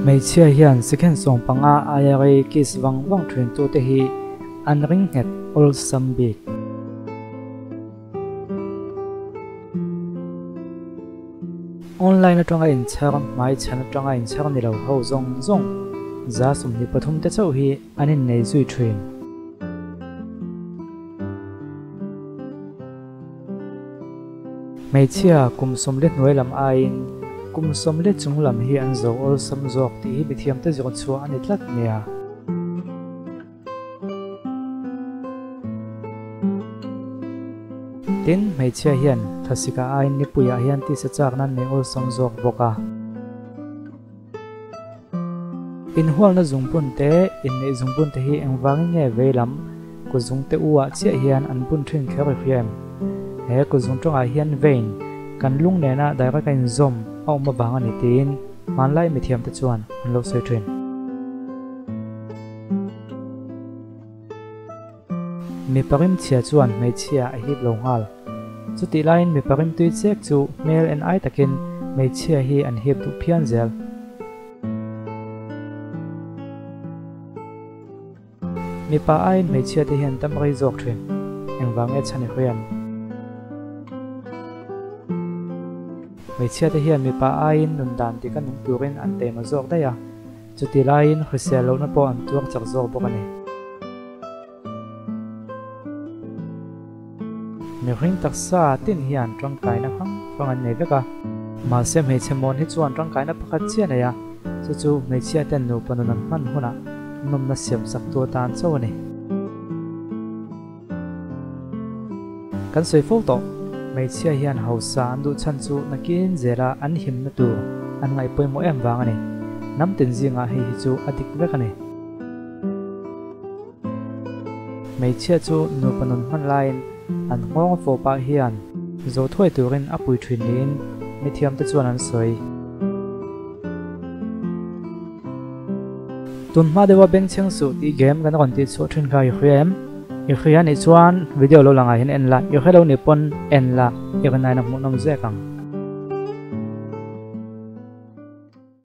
Hmeichhia hian second 15 aia rei kiss vang vang thin tute hi an ring nghet awlsam bik. Online atanga inchhar, hmaichhan atanga inchhar ni lo ho zawng zawng 23% te chauh hi an innei zui thin. Hmeichhia kum sawm le hnuai lam aiin kum sawm le chung lam hi an zo awlsam zawk tih hi mithiamte zawh chhuah a ni tlat nia. Tin, hmeichhia hian thlasika aiin nipuiah hian tisa chak nan nei awlsam zawk bawk a. Inhualna zungbun te, inneih zungbun te hi engvangin nge veilam kuzung te u ah chiah hian an bun thin kher i hria em? He kuzung tawngah hian vein kan lung nena direct a inzawm a awm avang a ni tiin hmanlai mithiamte chuan an lo sawi thin. Mipa rimchhia chuan hmeichhia a hip lo nghal. Chutih laiin mipa rimtui chek chu hmel en ai takin hmeichhia hi an hip duh phian zel. Mipa aiin hmeichhia te hian tam rei zawk thin. Engvang nge chhan i hawi em? Hmeichhia te hian mipa aiin nun dan dik a nung turin an teima zawk daih a. Chuti laiin hrisel lohna pawh an tuar chak zawk bawk a ni. Mihring taksa tin hian tangkaina hrang hrang an nei vek a. Mahse hmeichhe mawn hi chuan tangkaina pakhat chiah a nei a, chu chu hmeichhia ten nupa nun an hman hunah nawmna siam sak tu atan chauh a ni. Kan sawi fo tawh, hmeichhia hian hausa an duh chhan chu nakin zela an himna tur an ngaih pawimawh em vang a ni. Hnam tin zingah hei hi chu a dik vek a ni. Hmeichhia chu nupa nun hman laiin an nghawng a fawh pah hian zawh thuai turin a pui thin niin mithiamte chuan an sawi. Tun hma deuha bengchheng suh tih game kan rawn tih chhuah thin kha i hria em? I hria nih chuan video lo langah hian en la, i hre lo nih pawn en la, i rinaiin a hmuhnawm zek ang.